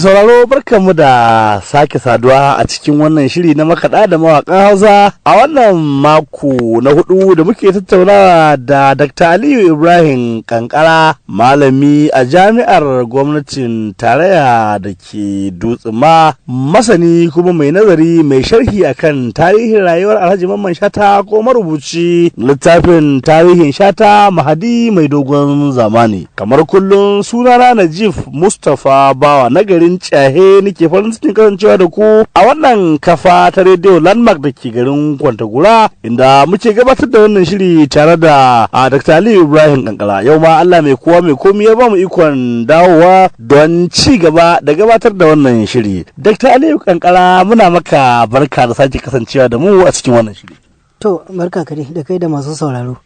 Sauraro, barkanmu da sake saduwa a cikin wannan shiri na makaɗa da mawaƙan Hausa a wannan mako na hudu da muke tattaunawa da Dr. Aliyu Ibrahim Kankara, malami a jami'ar gwamnatin tarayya da ke Dutsin-Ma, masani kuma mai nazari mai sharhi akan tarihin rayuwar Alhaji Mamman Shata, ko marubuci littafin tarihin Shata Mahadi Mai Dogon Zamani. Kamar kullum, sunana Najif Mustapha Bawa na garin Tsahe, nake farin cikin kasancewa da ku a wannan kafa ta rediyo Landmark da ke garin Kwantagora, inda muke gabatar da wannan shiri tare da a Dr. Aliyu Ibrahim Kankara. Yau ma Allah mai kowa mai komi ya bamu ikon dawowa don ci gaba da gabatar da wannan shiri. Dr. Aliyu Kankara, muna maka barka da sake kasancewa da mu a cikin wannan shiri. To, barka ka da kai da masu sauraro.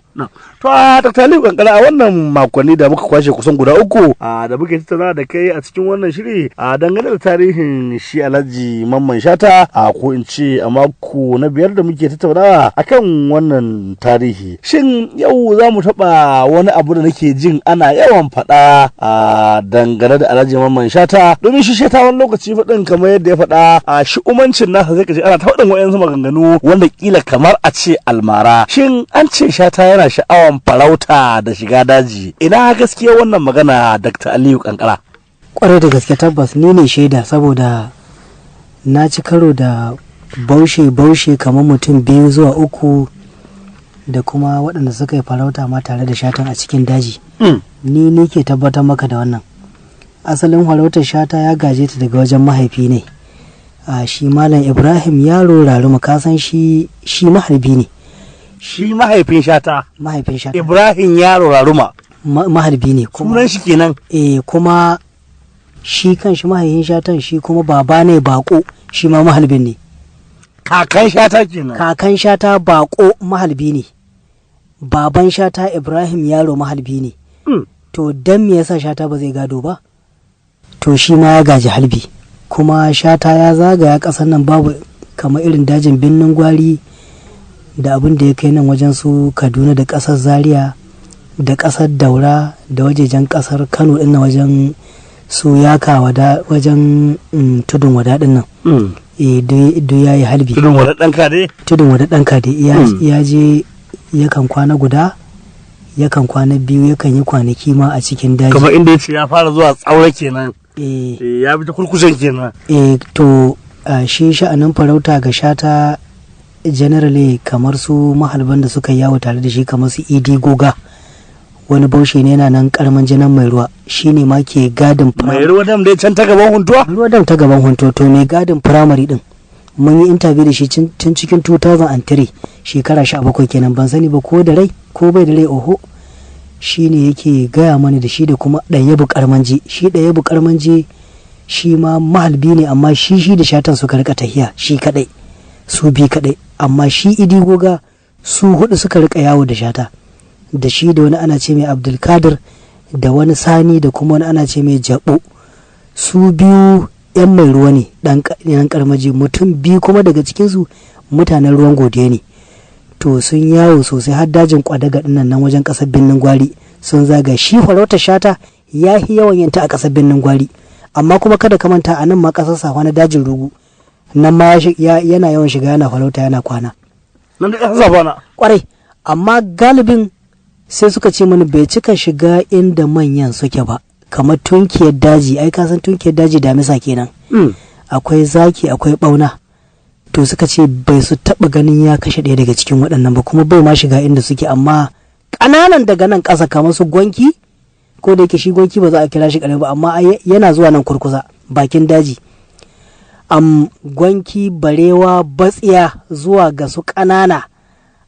To a Dr. Aliyu Kankara, a wannan makonni da muka kwashe kusan guda 3 a da muke tattauna da kai a cikin wannan shiri a dangane da tarihin shi Alhaji Mamman Shata, a ko in ce a mako na biyar da muke tattaunawa akan wannan tarihi. Shin yau za mu taɓa wani abu da nake jin ana yawan faɗa a dangane da Alhaji Mamman Shata, domin shi Shata wani lokaci faɗin kamar yadda ya faɗa a shi umancin nasa, zai kaji ana ta faɗin wa'yansu maganganu wanda kila kamar a ce almara. Shin an ce Shata yana sha'awan farauta da shiga daji, ina gaskiya wannan magana, Dr. Aliyu Kankara? Kwarai da gaske, tabbas ni ne shaida, saboda na ci karo da baushe baushe kamar mutum biyu zuwa uku da kuma waɗanda suka yi farauta ma tare da Shatan a cikin daji. Ni ke tabbatar maka da wannan. Asalin farautar Shata ya gaje ta daga wajen mahaifi ne. A shi Malam Ibrahim Yaro Raruma, kasan shi shi maharbi ne. Shi mahaifin Shata? Mahaifin Shata. Ibrahim Yaro Raruma. Maharbi ne kuma. Sunan shi kenan? Eh, kuma shi kan shi mahaifin Shatan, shi kuma baba ne Bako, shi ma mahalbin ne. Kakan Shata kenan? Kakan Shata Bako mahalbi ne, baban Shata Ibrahim Yaro mahalbi ne. To dan me yasa Shata ba zai gado ba? To shi ma ya gaji halbi. Kuma Shata ya zagaya ƙasar nan, babu kamar irin dajin Birnin Gwari da abin da ya kai nan wajen su Kaduna da ƙasar Zaria da ƙasar Daura da wajejen ƙasar Kano ɗin, wajen su Yaka Wada, wajen Tudun Wada ɗin nan. Duk ya yi halbi. Tudun Wada ɗan Kade? Tudun Wada ɗan Kade. Ya je, yakan kwana guda, yakan kwana biyu, yakan yi kwanaki ma a cikin daji. Kamar inda ya ce ya fara zuwa Tsaura kenan? Eh. Ya bi ta kurkusan kenan. Eh, to shi sha'anin farauta ga Shata generally, kamar su mahalban da suka yawo tare da shi, kamar su Idi Goga, wani baushe ne yana nan Karamin Jinan Mai Ruwa, shi ne ma ke gadin. Mai Ruwa Dam dai, can ta gaban Huntuwa? Ruwa Dam ta gaban Huntuwa. To mai gadin firamare din, mun yi interview da shi tun cikin 2003, shekara 17 kenan, ban sani ba ko da rai ko bai da rai, oho. Shi ne yake gaya mana, da shi da kuma Ɗayyabu Karmanji. Shi Ɗayyabu Karmanji shi ma mahalbi ne, amma shi da Shatan suka rika tahiya shi kadai, su bi kadai. Amma shi Idi Goga, su hudu suka rika yawo da Shata, da shi da wani ana ce mai Abdulkadir, da wani Sani, da kuma wani ana ce mai Jabo. Su biyu yan Mai Ruwa ne, dan Karmaji. Mutum biyu kuma daga cikinsu mutanen Ruwan Godiya ne. To sun yawo sosai har dajin Kwadaga dinnan nan wajen kasar Birnin Gwari sun zaga. Shi farautar Shata ya yi yawan yanta a kasar Birnin Gwari, amma kuma kada ka manta, a nan ma kasar Safa na dajin Rugu nan ma yana yawan shiga, yana farauta, yana kwana. Nan da kasar Safa na? Kwarai, amma galibin sai suka ce mani bai cika shiga inda manyan suke ba, kamar tunkiyar daji. Ai ka san tunkiyar daji, damisa kenan, akwai zaki, akwai bauna. To suka ce bai su taba ganin ya kashe ɗaya daga cikin waɗannan ba, kuma bai ma shiga inda suke. Amma ƙananan daga nan ƙasa kamar su gwanki, ko da yake shi gwanki ba za a kira shi ƙarami ba, amma yana zuwa nan kurkusa bakin daji, gwanki, barewa, batsiya, zuwa ga su ƙanana,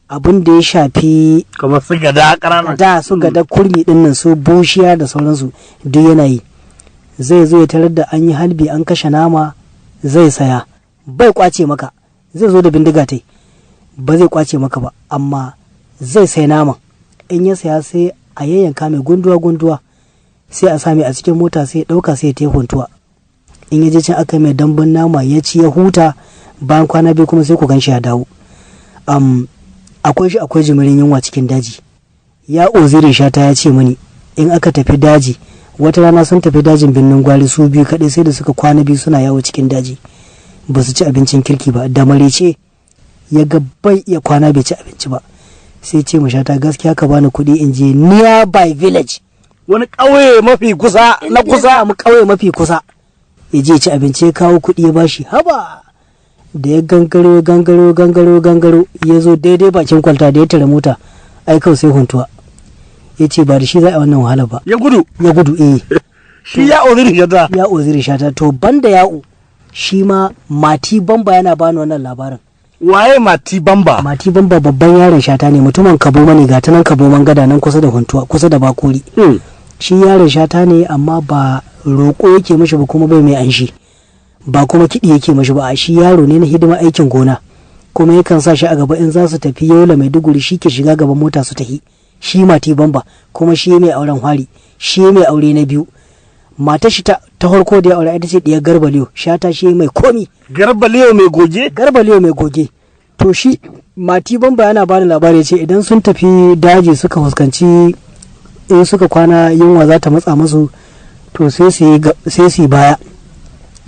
abin da ya shafi kamar su gada ƙanana. Da su gada kurmi dinnan, su bushiya da sauransu, duk yana yi. Zai zo ya tarar da an yi halbi, an kashe nama, zai saya, bai kwace maka. Zai zo da bindiga tai, ba zai kwace maka ba, amma zai sai naman. In ya saya, sai a yayyanka mai gunduwa gunduwa, sai a sami a cikin mota, sai ya dauka, sai ya tafi Huntuwa. In ya je can aka mai dambun nama, ya ci, ya huta. Bayan kwana 2 kuma sai ku gan shi ya dawo. Akwai shi, akwai jimirin yunwa cikin daji. Ya Oziri Shata ya ce mani in aka tafi daji Wata rana sun tafi dajin Birnin Gwari su biyu kaɗai, sai da suka kwana 2 suna yawo cikin daji, ba su ci abincin kirki ba. Da marece ya ga bai iya kwana bai ci abinci ba, sai ce mu Shata, gaskiya ka bani kuɗi in je nearby village, wani ƙauye mafi kusa na kusa mu ƙauye mafi kusa, ya je ci abinci. Ya kawo kuɗi ya bashi. Haba, da ya gangaro gangaro gangaro gangaro, ya zo daidai bakin kwalta da ya tare mota, ai kawai sai Huntuwa. Ya ce ba da shi za a wannan wahala ba. Ya gudu. Ya gudu, eh. Shi ya Oziri Shata. Ya Oziri Shata. To banda Ya'u, shi ma Mati Bamba yana bani wannan labarin. Waye Mati Bamba? Mati Bamba babban yaron Shata ne, mutumin Kaboma ne, ga ta nan Kaboman gada nan kusa da Huntuwa, kusa da Bakori. Shi yaron Shata ne, amma ba roƙo yake mashi ba, kuma bai mai anshi ba, kuma kiɗi yake mashi ba. A shi yaro ne na hidima aikin gona, kuma yakan sa shi a gaba in za su tafi Yola, Maiduguri, shi ke shiga gaban mota su tafi. Shi Mati Bamba kuma shi mai auren hwari, shi mai aure na biyu. Matar shi ta farko da ya aure ita ce diyar Garba Liyo. Shata shi mai komi. Garba Liyo mai goge. Garba Liyo mai goge. To shi Mati Bamba yana bani labari, ce idan sun tafi daji suka fuskanci in suka kwana yunwa za ta matsa musu, to sai su yi baya,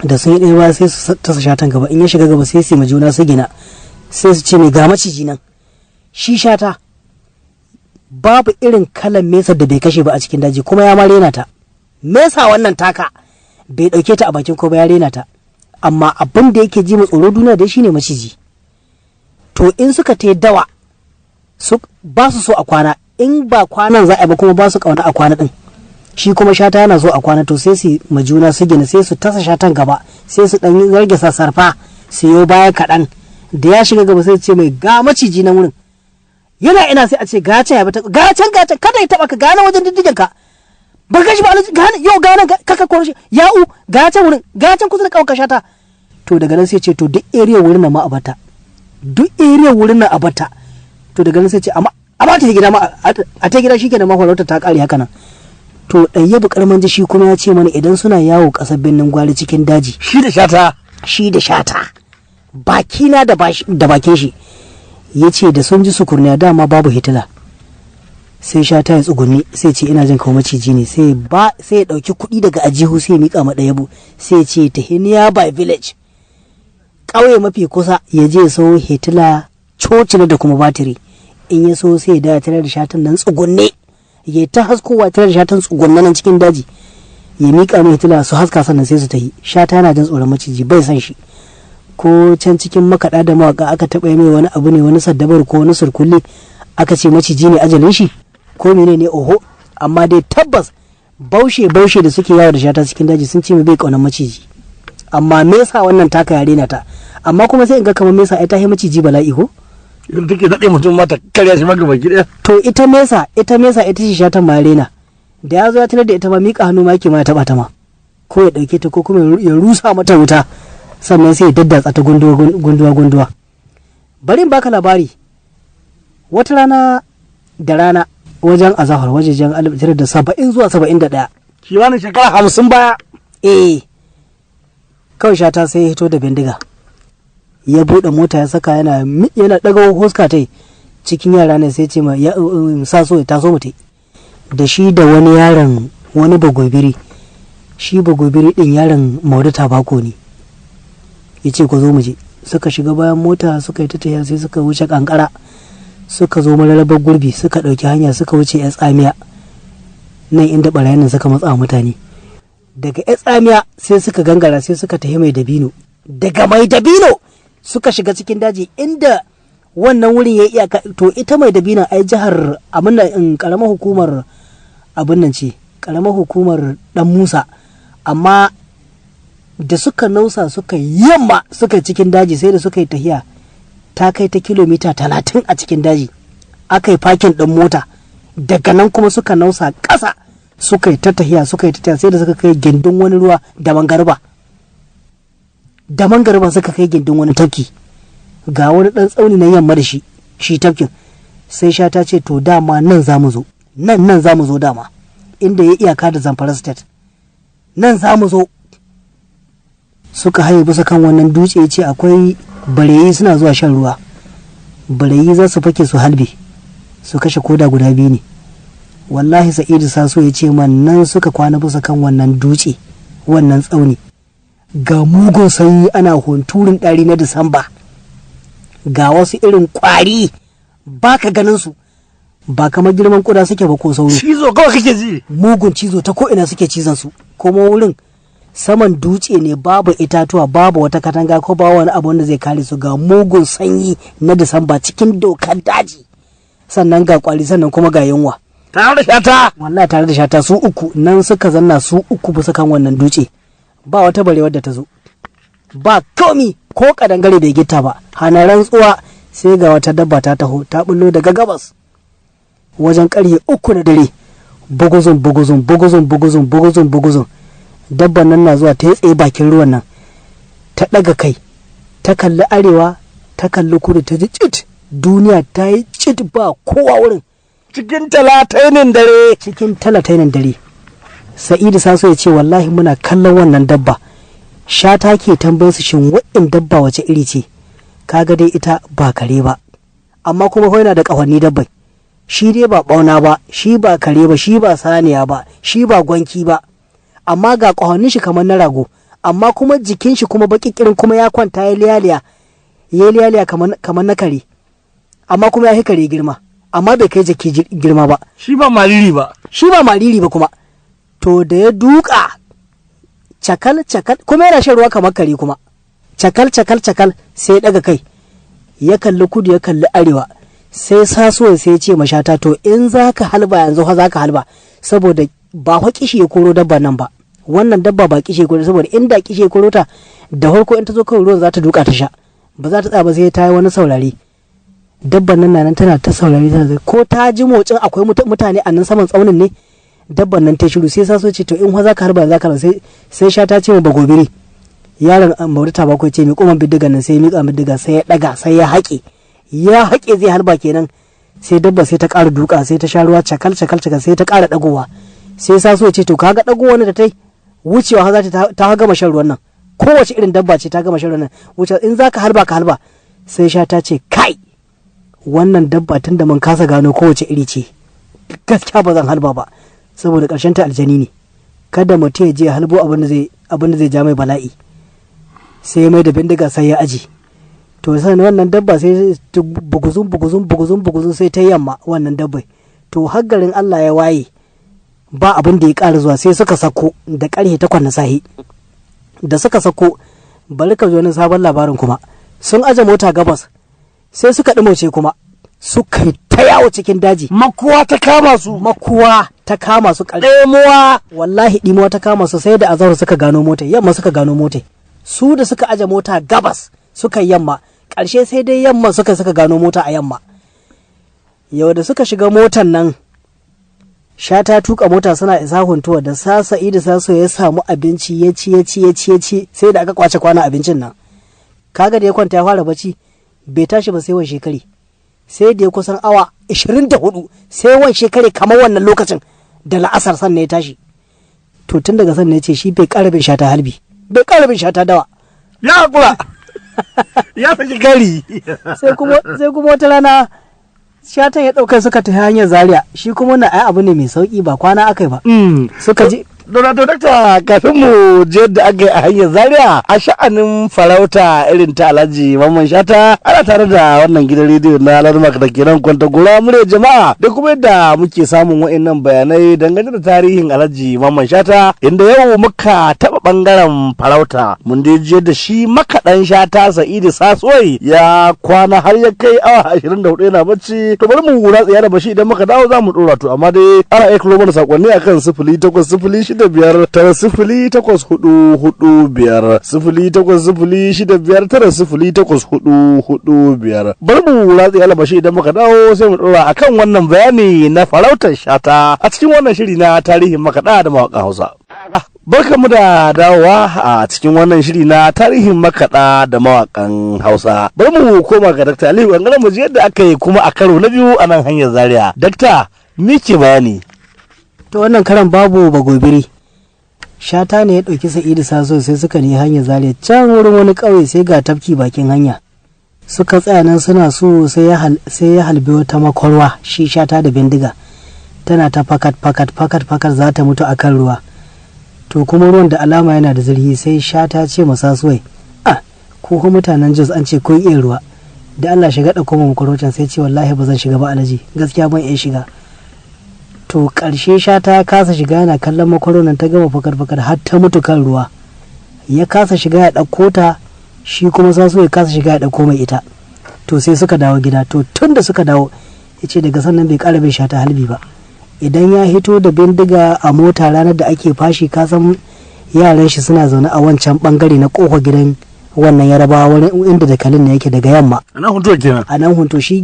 da sun yi ɗaya baya sai su tasa Shatan gaba. In ya shiga gaba sai su yi ma juna su gina, sai su ce mai ga maciji nan. Shi Shata babu irin kalan mesa da bai kashe ba a cikin daji, kuma ya ma rena ta. Mesa wannan taka bai ɗauke ta a bakin ko ba, ya rena ta. Amma abin da yake ji ma tsoro duniya dai shine maciji. To in suka te dawa su ba su so a kwana, in ba kwanan za a yi ba kuma ba su kauna a kwana din. Shi kuma Shata yana so a kwana, to sai su ma juna su gina, sai su tasa Shatan gaba, sai su dan rage sassarfa su yo baya kaɗan. Da ya shiga gaba sai su ce mai ga maciji nan wurin. Yana ina? Sai a ce ga can, ya bata, ga can, ga can, kada ya taba ka, gane wajen diddigen ka, ba gashi ba, gane yau, gane kaka koro shi ya'u, ga can wurin, ga can kusa da kawai Shata. To daga nan sai ce to duk area wurin nan ma a bata, duk area wurin nan a bata. To daga nan sai ce amma a ta gida ma, a ta gida shikenan ma, farauta ta kare haka nan. To Ɗayyabu Karmanji shi kuma ya ce mana idan suna yawo ƙasar Birnin Gwari cikin daji, shi da Shata, shi da Shata, bakina da bakin shi, ya ce da sun ji sukurniya, dama babu hitila, sai Shata ya tsugunni sai ce ina jin kawo maciji ne. Sai ba sai ya ɗauki kuɗi daga ajihu sai ya miƙa ma Ɗayabu, sai ce ta by village, ƙauye mafi kusa, ya je sau hitila, cocina da kuma batiri. In ya so sai ya dawo tare da Shatan nan tsugunne, ya ta haskowa tare da Shatan tsugunne nan cikin daji, ya miƙa mai hitila su haska, sannan sai su tafi. Shata yana jin tsoron maciji, bai san shi. Ko can cikin makaɗa da mawaƙa aka taɓa mai wani abu ne, wani saddabar ko wani surkulle, aka ce maciji ne ajalin shi ko mene ne oho. Amma dai tabbas baushe baushe da suke yawo da Shata cikin daji sun ce mai bai ƙaunar maciji, amma mesa wannan taka yare na ta. Amma kuma sai in ga kamar mesa ai ta yi maciji bala'i ko. Idan take daɗe mutum ma ta karya shi maka baki ɗaya. To ita mesa, ita mesa ita ce Shatan ma rena. Da ya zo ya tarar da ita ma, miƙa hannu ma yake ma ya taɓa ta ma, ko ya ɗauke ta ko kuma ya rusa mata wuta, sannan sai ya daddatsa ta gunduwa gunduwa gunduwa. Bari in baka labari. Wata rana da rana wajen azahar wajejen 1970 zuwa 71. Kimanin shekara 50 baya. Eh, kawai Shata sai ya hito da bindiga, ya buɗe mota ya saka, yana yana ɗaga huska tai cikin yara ne, sai ce ma ya sa so ya taso mu tai da shi da wani yaron wani Bagobiri. Shi Bagobiri din yaron Maudu Tabako ne. Ya ce ku zo mu je. Suka shiga bayan mota suka yi ta tafiya, sai suka wuce Kankara, suka zo Mararrabar Gurbi, suka ɗauki hanya suka wuce Ya Tsamiya, nan inda barayin nan suka matsa mutane. Daga Ya Tsamiya sai suka gangara, sai suka tafi Mai Dabino. Daga Mai Dabino suka shiga cikin daji inda wannan wurin ya iyaka. To ita Mai Dabino ai jihar abin nan, karamar hukumar abin nan ce, karamar hukumar Dan Musa. Amma da suka nausa suka yamma suka cikin daji, sai da suka yi tahiya ta kai ta kilomita 30 a cikin daji, aka yi fakin ɗin mota. Daga nan kuma suka nausa ƙasa, suka yi ta tahiya, suka yi ta tahiya, sai da suka kai gindin wani ruwa da mangarba, da mangarba suka kai gindin wani tafki, ga wani ɗan tsauni na yamma da shi shi tafkin. Sai Shata ce to dama nan za mu zo, nan nan za mu zo, dama inda ya iyaka da Zamfara State, nan za mu zo. Suka haye bisa kan wannan dutse. Ya ce akwai bareyi suna zuwa shan ruwa, bareyi za su fake su halbe su kashe koda guda biyu ne. Wallahi Sa'idu Saso ya ce man nan suka kwana bisa kan wannan dutse, wannan tsauni. Ga mugun sanyi, ana hunturun ɗari na Disamba, ga wasu irin ƙwari ba ka ganin su, ba kamar girman kuda suke ba ko sauro. Cizo kawai kake ji. Mugun cizo ta ko'ina suke cizon su. Kuma wurin saman dutse ne, babu itatuwa, babu wata katanga ko ba wani abu wanda zai kare su, ga mugun sanyi na Disamba cikin dokar daji, sannan ga kwari, sannan kuma ga yunwa. Tare da Shata. Wallahi tare da Shata, su uku nan suka zanna, su uku bisa kan wannan dutse. Ba wata barewar da ta zo, ba komi, ko kadangare bai gitta ba. Hana rantsuwa, sai ga wata dabba ta taho, ta bullo daga gabas wajen karfe 3 na dare. Buguzun buguzun buguzun buguzun buguzun buguzun. Dabban nan na zuwa ta yi tsaye bakin ruwan nan, ta ɗaga kai, ta kalli arewa, ta kalli kudu, ta ji cit, duniya ta yi cit, ba kowa wurin. Cikin talatainin dare. Cikin talatainin dare. Sa'idu Saso ya ce wallahi muna kallon wannan dabba, Shata ke tambayar su, shin wa'in dabba wace iri ce? Kaga dai ita ba kare ba, amma kuma yana da ƙahonni dabbai. Shi dai ba ɓauna ba, shi ba kare ba, shi ba saniya ba, shi ba gwanki ba, amma ga ƙahonnin shi kamar na rago, amma kuma jikin shi kuma baƙi ƙirin, kuma ya kwanta ya liyaliya ya liyaliya kamar na kare, amma kuma ya fi kare girma, amma bai kai jaki girma ba. Shi ba mariri ba. Shi ba mariri ba kuma. To da ya duka cakal cakal, kuma yana shan ruwa kamar kare, kuma cakal cakal cakal, sai ya daga kai ya kalli kudu, ya kalli arewa. Sai Sasuwan sai ya ce mashata, to in za ka halba yanzu fa za ka halba, saboda ba fa kishi ya koro dabba nan ba. Wannan dabba ba kishi ya koro, saboda inda kishi ya koro ta da farko, in ta zo kawai ruwan za ta duka ta sha, ba za ta tsaya ba sai ta yi wani saurari. Dabban nan na nan tana ta saurari, tana ko ta ji motsin akwai mutane a nan saman tsaunin ne. Dabban nan ta shiru. Sai Saso ce, to in fa za ka harba za ka harba. Sai Shata ce ma Bagobiri, yaron Maurita bakwai, ce miƙo man bindigan nan. Sai ya miƙa bindiga, sai ya ɗaga, sai ya haƙe, ya haƙe, zai harba kenan. Sai dabba sai ta ƙara duka, sai ta sha ruwa cakal cakal cakal, sai ta ƙara ɗagowa. Sai Saso ce, to kaga ɗagowa da ta yi, wucewa za ta, ta gama shan ruwan nan, kowace irin dabba ce ta gama shan ruwan nan, wuce, in za ka harba ka harba. Sai Shata ce, kai, wannan dabba tun da mun kasa gano kowace iri ce, gaskiya ba zan halba ba, saboda ƙarshen ta aljani ne, kada mutum ya je ya halbo abin da zai ja mai bala'i. Sai ya mai da bindiga, sai ya aji. To sai wannan dabba sai ta buguzun buguzun buguzun buguzun, sai ta yamma wannan dabbai. To har garin Allah ya waye ba abin da ya ƙara zuwa. Sai suka sako da karfe 8 na sahi. Da suka sako, bari ka ji wani sabon labarin kuma. Sun aje mota gabas, sai suka ɗumauce kuma suka yi ta yawo cikin daji. Makuwa ta kama su. Makuwa ta kama su ƙarshe. Ɗemuwa. Wallahi ɗimuwa ta kama su. Sai da azahar suka gano mota, yamma suka gano mota. Su da suka aje mota gabas suka yi yamma, ƙarshe sai dai yamma suka gano mota a yamma. Yau da suka shiga motan nan, Shata tuka mota, suna isa Huntuwa da Sa'idu Saso ya samu abinci ya ci, ya ci, ya ci, ya ci, sai da aka kwace kwana abincin nan. Kaga da ya kwanta ya fara bacci, bai tashi ba sai wan shekari, sai da ya kusan awa 24, sai wan shekari kamar wannan lokacin da la'asar sannan ya tashi. To tun daga sannan ya ce shi bai ƙara bin Shata halbi, bai ƙara bin Shata dawa. Ya haƙura, ya saki gari. Sai kuma wata rana Shatan ya ɗauka suka tafi hanyar Zaria. Shi kuma na ai abu ne mai sauki, ba kwana akai ba. Suka je. Donato dakta, kafin mu je yadda aka yi a hanyar Zaria a sha'anin farauta irin ta Alhaji Mamman Shata, ana tare da wannan gidan rediyo na Landmark da ke nan Kwantagora, murya jama'a, da kuma yadda muke samun wa'annan bayanai dangane da tarihin Alhaji Mamman Shata, inda yau muka taɓa ɓangaren farauta. Mun dai je da shi makaɗan Shata Sa'idu Sasoi ya kwana har ya kai awa 24 yana bacci. To bari mu wura tsaya da bashi, idan muka dawo za mu ɗora. To amma dai ana iya kuro mana sakonni akan 08065908445, 08065908445. Bari mu ratse alabashi, idan muka dawo sai mu ɗora akan wannan bayani na farautar Shata a cikin wannan shiri na tarihin makaɗa da mawaƙan Hausa. Barkamu da dawowa a cikin wannan shiri na tarihin makaɗa da mawaƙan Hausa. Bari mu koma ga Dr. Aliyu Gangaren mu ji yadda aka yi kuma a karo na biyu a nan hanyar Zaria. Dakta, me ke bayani? To wannan karan babu Bagobiri. Shata ne ya ɗauki Sa'idu Saso, sai suka ne hanyar Zaria, can wurin wani ƙauye sai ga tafki bakin hanya. Suka tsaya nan suna so, sai ya halbi wata makwarwa shi Shata da bindiga. Tana ta fakat fakat fakat fakat za ta mutu akan ruwa. To kuma ruwan da alama yana da zurfi, sai Shata ce masa suwai, "Ah, ko mutanen Jos an ce kun iya ruwa, da Allah shiga ɗauko mu makwarocin." Sai ce, "Wallahi ba zan shiga ba alaji, gaskiya ban iya shiga." To ƙarshe Shata ya kasa shiga yana kallon makwaronan ta gama fakar fakar har ta mutu kan ruwa. Ya kasa shiga ya ɗauko ta, shi kuma sasu ya kasa shiga ya ɗauko mai ita. To sai suka dawo gida. To tun da suka dawo, ya ce daga sannan bai ƙara bai Shata halbi ba. Idan ya hito da bindiga a mota ranar da ake fashi, kasan yaran shi suna zaune a wancan bangare na ƙofa gidan wannan Yarabawa, wurin inda dakalin ne yake daga yamma. A nan Hunto kenan. A nan Hunto. Shi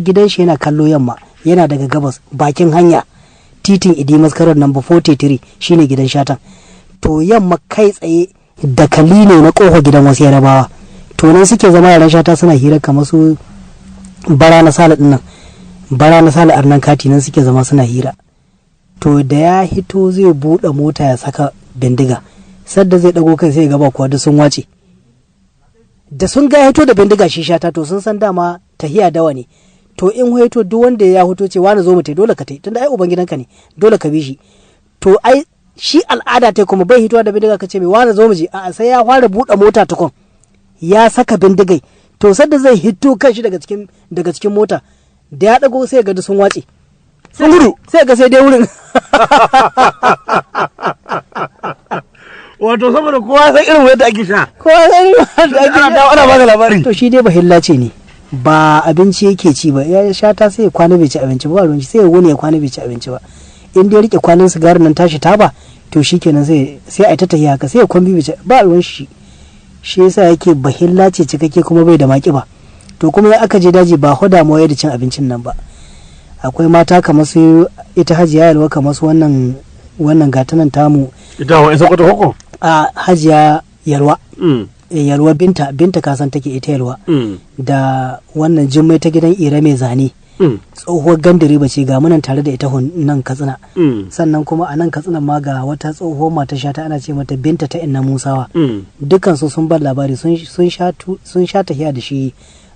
gidan shi yana kallo yamma, yana daga gabas, bakin hanya, titin Idi Maskarar, number 43 shine gidan Shatan. To yamma kai tsaye dakali ne na ƙofa gidan wasu Yarabawa. To nan suke zama yaran Shata suna hira, kamar su Bara na Sala din nan, Bara na Sala Arnan Kati, nan suke zama suna hira. To da ya hito zai buɗe mota ya saka bindiga, sadda zai ɗago kai sai ya gaba kuwa duk sun wace. Da sun ga hito da bindiga shi Shata, to sun san dama tahiya dawa ne. To in hito, duk wanda ya hito ce, "Wani, zo mu tai," dole ka tai, tunda ai uban gidanka ne, dole ka bi shi. To ai shi al'ada ta kuma bai hitowa da bindiga ka ce mai, "Wani, zo mu je." A'a, sai ya fara buɗe mota tukun ya saka bindigai. To sadda zai hito kanshi daga cikin mota, da ya dago sai ya ga duk sun wace. Sun gudu. Sai ga sai dai wurin. Wato saboda kowa san irin yadda ake sha. Kowa sai da ake Ana dawo ana baka labari. To shi dai bahilla ce ne, ba abinci yake ci ba. Ya Shata sai ya kwana bai ci abinci ba, ruwan shi, sai ya wuni ya kwana bai ci abinci ba. In dai rike kwalin sigarin nan tashi taba, to shikenan, sai a ta tahiya haka, sai ya kwan bai ci ba, ruwan shi. Shi yasa yake bahilla ce cikakke, kuma bai da maki ba. To kuma ya aka je daji ba hoda mu da cin abincin nan ba. Akwai mata kamar su ita Hajiya Yalwa, kamar su wannan gatanan tamu. Ita wa isa kwata hoko. A Hajiya Yalwa. Yalwa Binta, Binta kasan take ita Yalwa. Da wannan Jimmai ta gidan Ira mai zane, tsohuwar gandare ce, ga munan tare da ita nan Katsina. Sannan kuma a nan Katsina ma ga wata tsohuwar mata Shata, ana ce mata Binta ta Inna Musawa. Dukkan su sun bar labari sun sha tahiya da shi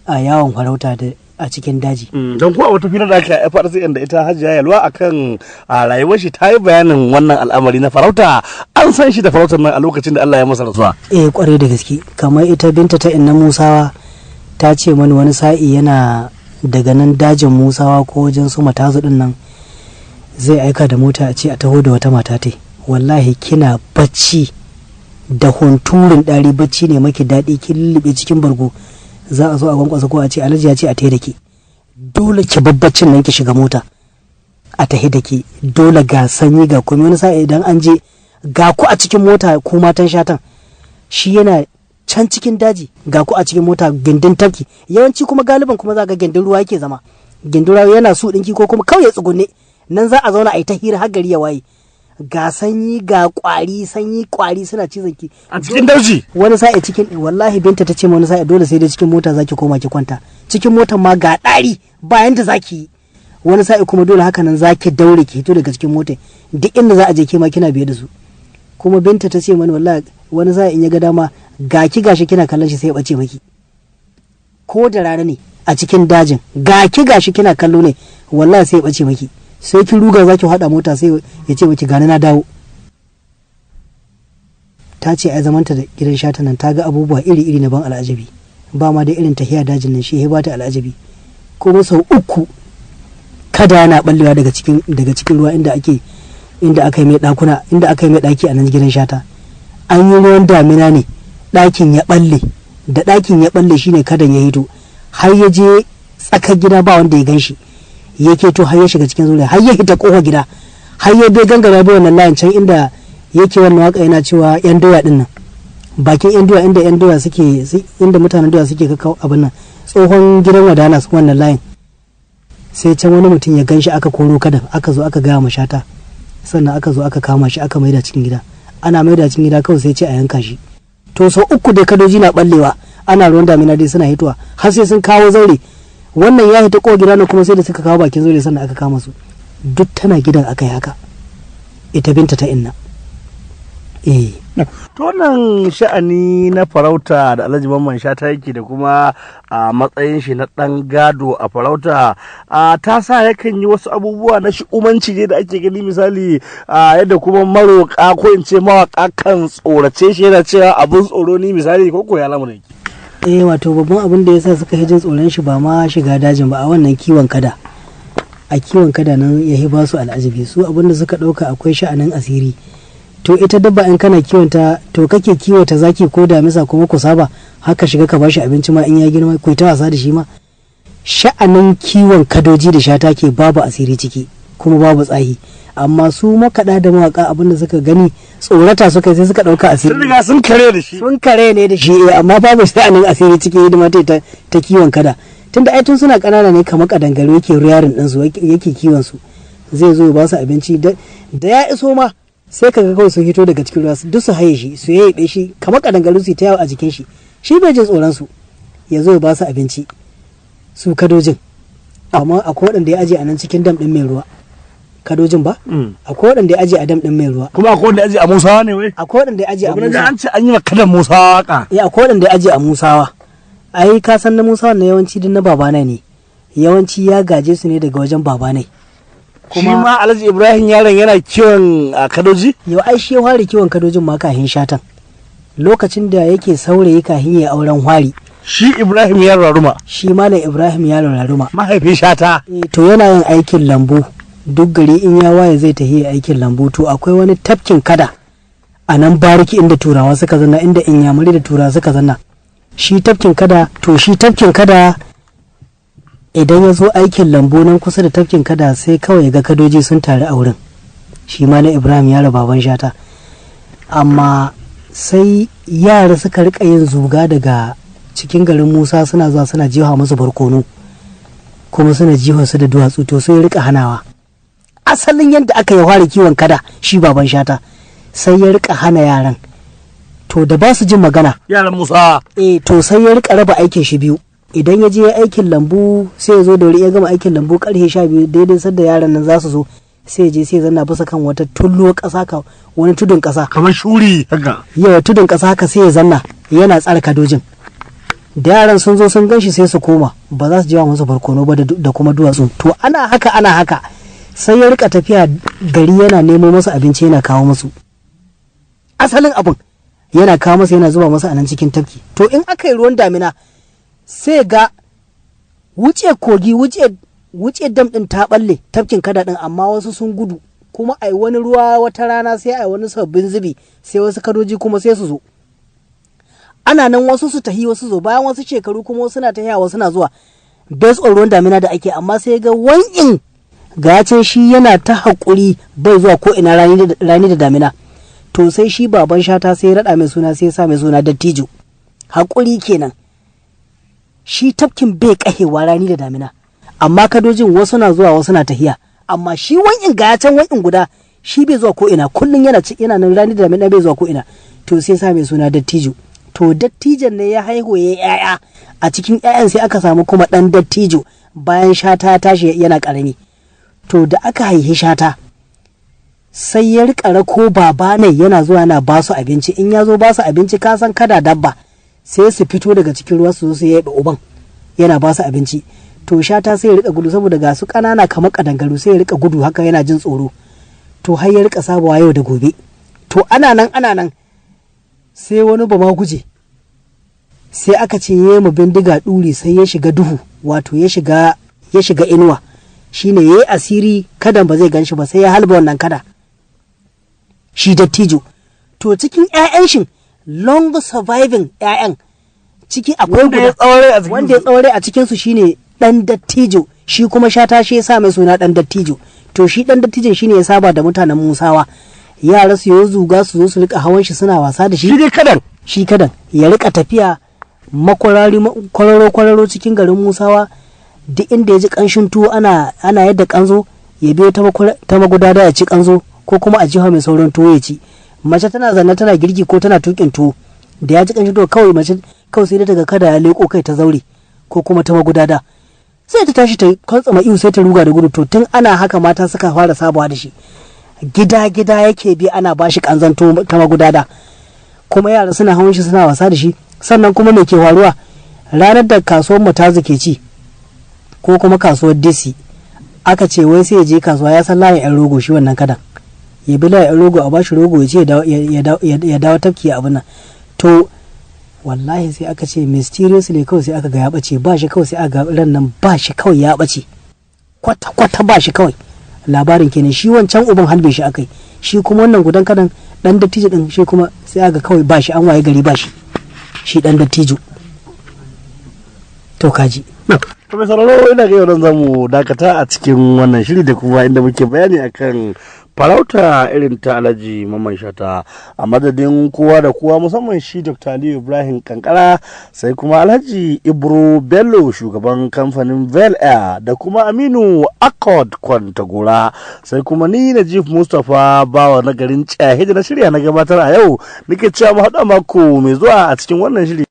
a yawon farauta da a cikin daji. Don kuwa wata fira da aka FRCN da ita Hajiya Yalwa akan a rayuwar shi, ta yi bayanin wannan al'amari na farauta. An san shi da farautar nan a lokacin da Allah ya masa rasuwa. Eh, kwarai da gaske. Kamar ita Binta ta Inna Musawa ta ce mani wani sa'i yana daga nan dajin Musawa ko wajen su Matazu din nan, zai aika da mota a ce a taho da wata mata tai. Wallahi kina bacci da hunturin ɗari, bacci ne maki daɗi, kin lullube cikin bargo, za a zo a kwankwasa ko a ce alhaji ya ce a tai da ke. Dole ki babbacin nan ki shiga mota a tahi da ke. Dole, ga sanyi ga komai. Wani sa'i idan an je, ga ku a cikin mota ku matan Shatan, shi yana can cikin daji, ga ku a cikin mota gindin tafki. Yawanci kuma galiban kuma za ga gindin ruwa yake zama, gindin ruwa yana su dinki ko kuma kawai ya tsugunne nan, za a zauna a yi ta hira har gari ya waye. Ga sanyi ga kwari, sanyi kwari suna cizon ki. A cikin dauji. Wani sa'i cikin, wallahi Binta ta ce ma wani sa'i dole sai dai cikin mota zaki koma ki kwanta. Cikin motar ma ga ɗari bayan da zaki yi. Wani sa'i kuma dole haka nan zaki daure ki hito daga cikin motar, duk inda za a je ke ma kina biye da su. Kuma Binta ta ce mani wallahi wani sa'i in ya ga dama, ga ki gashi kina kallon shi sai ya bace maki. Ko da rana ne a cikin dajin, ga ki gashi kina kallo ne, wallahi sai ya bace maki. Sai ki ruga zaki hada mota, sai ya ce maki, "Gani na dawo." Ta ce ai zamanta da gidan Shata nan ta ga abubuwa iri-iri na ban al'ajabi. Ba ma da irin tahiya dajin nan, shi ya bata al'ajabi. Kuma sau uku kada yana ballewa daga cikin ruwa inda ake inda aka yi mai dakuna, inda aka yi mai daki a nan gidan Shata. An yi ruwan damina ne ɗakin ya balle. Da ɗakin ya balle shine kadan ya hito har ya je tsakar gida, ba wanda ya ganshi. Ya keto har ya shiga cikin zuriya, har ya hita kofa gida, har ya bai gangara bai wannan layin can inda yake wannan waka yana cewa yan doya din nan, bakin yan doya, inda yan doya suke, inda mutanen doya suke kakau abin nan, tsohon gidan Wadana wannan layin. Sai can wani mutum ya ganshi, aka koro kadan, aka zo aka gaya ma Shata. Sannan aka zo aka kama shi aka maida cikin gida. Ana maida cikin gida kawai sai ce a yanka shi. To sau uku dai kadoji na ballewa ana ruwan damina dai suna hitowa har sai sun kawo zaure. Wannan ya hita ko gida ne, kuma sai da suka kawo bakin zaure sannan aka kama su. Duk tana gidan aka yi haka, ita Binta ta Inna. Eh. To wannan sha'ani na farauta da Alhaji Mamman Shata yake da kuma a matsayin shi na ɗan gado a farauta a ta sa yakan yi wasu abubuwa na shi'umanci ne da ake gani, misali a yadda kuma maroƙa ko in ce mawaƙa kan tsorace shi, yana cewa abun tsoro ni, misali, ko ko ya lamarin yake? Eh, wato babban abin da yasa suka jin tsoron shi ba ma shiga dajin ba, a wannan kiwon kada, a kiwon kada nan ya ba su al'ajabi. Su abin da suka ɗauka akwai sha'anin asiri. To ita dabba in kana kiwonta, to kake kiwata zaki ko damisa kuma ku saba haka, shiga ka bashi abinci ma, in ya girma ku ta wasa da shi ma. Sha'anin kiwon kadoji da shata ke babu asiri ciki kuma babu tsahi, amma su makaɗa da mawaƙa abin da suka gani tsorata suka sai suka ɗauka asiri. Sun riga sun kare da shi. Sun kare ne da shi, amma babu sha'anin asiri ciki hidima ta kiwon kada, tunda ai tun suna ƙanana ne kamar kadangare yake rearing ɗinsu, yake kiwon su. Zai zo ya ba su abinci, da ya iso ma sai kaga kawai sun hito daga cikin ruwa, duk su haye shi, su yaye shi kamar kadangaru, su ta yawo a jikin shi. Shi bai jin tsoron su, ya zo ya ba su abinci su kadojin. Amma akwai waɗanda ya aje a nan cikin dam ɗin mai ruwa, kadojin ba, akwai waɗanda ya aje a dam ɗin mai ruwa. Kuma akwai wanda ya aje a Musawa ne wai? Akwai waɗanda ya aje a Musawa. An ce an yi kadan Musawa waka. Eh, akwai waɗanda ya aje a Musawa. Ai ka san na Musawa na yawanci duk na babana ne, yawanci ya gaje su ne daga wajen babana. Kuma shi ma Alhaji Ibrahim yaron yana kiwon kadoji? Yau ai shi ya fara kiwon kadojin ma kahin shatan, lokacin da yake saurayi kahin ya auren hwari. Shi Ibrahim yaro Raruma? Shi Malam Ibrahim yaro Raruma. Mahaifin Shata. To yana yin aikin lambu, duk gari in ya waye zai tafi aikin lambu. To akwai wani tafkin kada a nan bariki inda Turawa suka zanna, inda Inyamuri da Turawa suka zanna, shi tafkin kada. To shi tafkin kada, idan ya zo aikin lambu nan kusa da tafkin kada, sai kawai ga kadoji sun taru a wurin. Shi ma na Ibrahim yaro baban Shata. Amma sai yara suka rika yin zuga daga cikin garin Musa, suna zuwa suna jiha musu barkono kuma suna jiha su da duwatsu. To sai rika hanawa. Asalin yadda aka yi fara kiwon kada, shi baban Shata sai ya rika hana yaran. To da ba su jin magana, yaran Musa. Eh, to sai ya rika raba aikin shi biyu. Idan ya je aikin lambu, sai ya zo da wuri, ya gama aikin lambu karfe 12 daidai, sadda yaran nan za su zo, sai ya je sai ya zanna bisa kan wata tullo ƙasa, ka wani tudun ƙasa. Kamar shuri haka. Yawa, tudun ƙasa haka, sai ya zanna yana tsara kadojin. Da yaran sun zo sun ganshi sai su koma, ba za su jiwa musu barkono ba da kuma duwatsu. To ana haka ana haka, sai ya rika tafiya gari yana nemo musu abinci, yana kawo musu. Asalin abun yana kawo musu, yana zuba musu a nan cikin tafki. To in aka yi ruwan damina, sai ga wuce kogi, wuce dam din ta balle, tafkin kada din, amma wasu sun gudu. Kuma ai wani ruwa wata rana, sai ai wani sabbin zubi, sai wasu kadoji kuma sai su zo. Ana nan wasu su tahi, wasu zo. Bayan wasu shekaru kuma wasu na tahiya, wasu na zuwa, based on ruwan damina da ake. Amma sai ga wan'in gacin shi yana ta haƙuri, bai zuwa ko ina rani da damina. To sai shi baban Shata sai ya raɗa mai suna, sai ya sa mai suna Dattijo. Haƙuri kenan. Shi tafkin bai kahewa rani da damina, amma kadojin wasu na zuwa, wasu na tahiya. Amma shi wan'in gacin wan'in guda, shi bai zuwa ko ina, kullum yana yana nan rani da damina, bai zuwa ko ina. To sai sa mai suna Dattijo. To dattijan ne ya haihu ya yaya, a cikin yayan sai aka samu kuma dan Dattijo bayan Shata ya tashi yana karami. To da aka haihi Shata, sai ya rika rako baba ne, yana zuwa yana ba su abinci. In ya zo ba su abinci, ka san kada dabba, sai su fito daga cikin ruwa su zo su yabe uban yana ba su abinci. To Shata sai ya rika gudu, saboda ga su kanana kamar kadangaru, sai ya rika gudu haka yana jin tsoro. To har ya rika sabawa yau da gobe. To ana nan ana nan, sai wani bama guje, sai aka ce ya mu bindiga ɗuri, sai ya shiga duhu, wato ya shiga inuwa, shine ya yi asiri kadan ba zai gan shi ba, sai ya halba wannan kada, shi Dattijo. To cikin 'ya'yan shin long surviving 'ya'yan ciki akwai wanda ya tsawon rai a cikin wanda ya tsawon rai a cikin su shine dan Dattijo. Shi kuma Shata shi ya sa mai suna dan Dattijo. To shi dan Dattijon shine ya saba da mutanen Musawa, yara su yi zuga su zo su rika hawan shi, suna wasa da shi. Shi dai kadan. Shi kadan ya rika tafiya makwarari, kwararo kwararo cikin garin Musawa. Duk inda ya ji kanshin tuwo ana yadda kanzo, ya biyo ta magudada ya ci kanzo, ko kuma a jiha mai sauran tuwo ya ci. Mace tana zanne tana girki ko tana tukin tuwo, da ya ji kanshin tuwo kawai, mace kawai sai dai ta ga kada ya leko kai ta zaure ko kuma ta magudada, sai ta tashi ta kwantsama ihu, sai ta ruga da gudu. To tun ana haka mata suka fara sabawa da shi. Gida gida yake bi ana bashi kanzan tuwo ta magudada. Kuma yara suna hawan shi, suna wasa da shi. Sannan kuma me ke faruwa? Ranar da kasuwar Matazu ke ci ko kuma kasuwar Disi, aka ce wai sai ya je kasuwa, ya san layin yan rogo shi wannan kadan, ya bi layin yan rogo, a bashi rogo ya ce ya dawo tafki abin nan. To wallahi sai aka ce mysteriously kawai sai aka ga ya bace, ba shi kawai. Sai aka ga ran nan ba shi kawai, ya bace kwata kwata, ba shi kawai. Labarin kenan. Shi wancan uban halbe shi akai, shi kuma wannan gudan kadan dan dattijo din, shi kuma sai aka kawai ba shi, an waye gari ba shi, shi dan dattijo. To kaji. To mai sauraro, ina ga yau nan zamu dakata a cikin wannan shiri da kuma inda muke bayani akan farauta irin ta Alhaji Mamman Shata. A madadin kowa da kowa, musamman shi Dr. Aliyu Ibrahim Kankara, sai kuma Alhaji Ibro Bello, shugaban kamfanin Vel Air, da kuma Aminu Accord Kwantagora, sai kuma ni Najib Mustapha Bawa na garin Tsahe da na shirya na gabatar a yau, nake cewa mu haɗa mako mai zuwa a cikin wannan shiri.